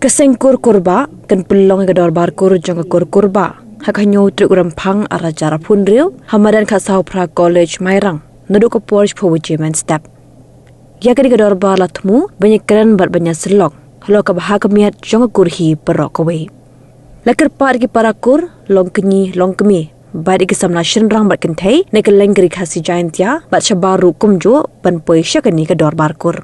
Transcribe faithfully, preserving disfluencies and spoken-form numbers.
Ka seng kur Kurbah kan pynlong ïa ka dorbar kur jong ka kur Kurbah ha ka hynñiew tarik u Rymphang ar hajar arphew hynriew ha madan Khatsaw Phra College Mairang naduh ka por shiphew baje mynstep. Ïa kane ka dorbar la thmu ban ïakren bad ban ïasyllok halor ka bha ka miat jong ka kur hi baroh kawei. La kyrpad ïa ki para kur, long kñi long kmie, bad ïa ki samla shynrang bad kynthei na kylleng ka Ri Khasi Jaiñtia bad shabar ruh kumjuh ban poi sha kane ka dorbar kur.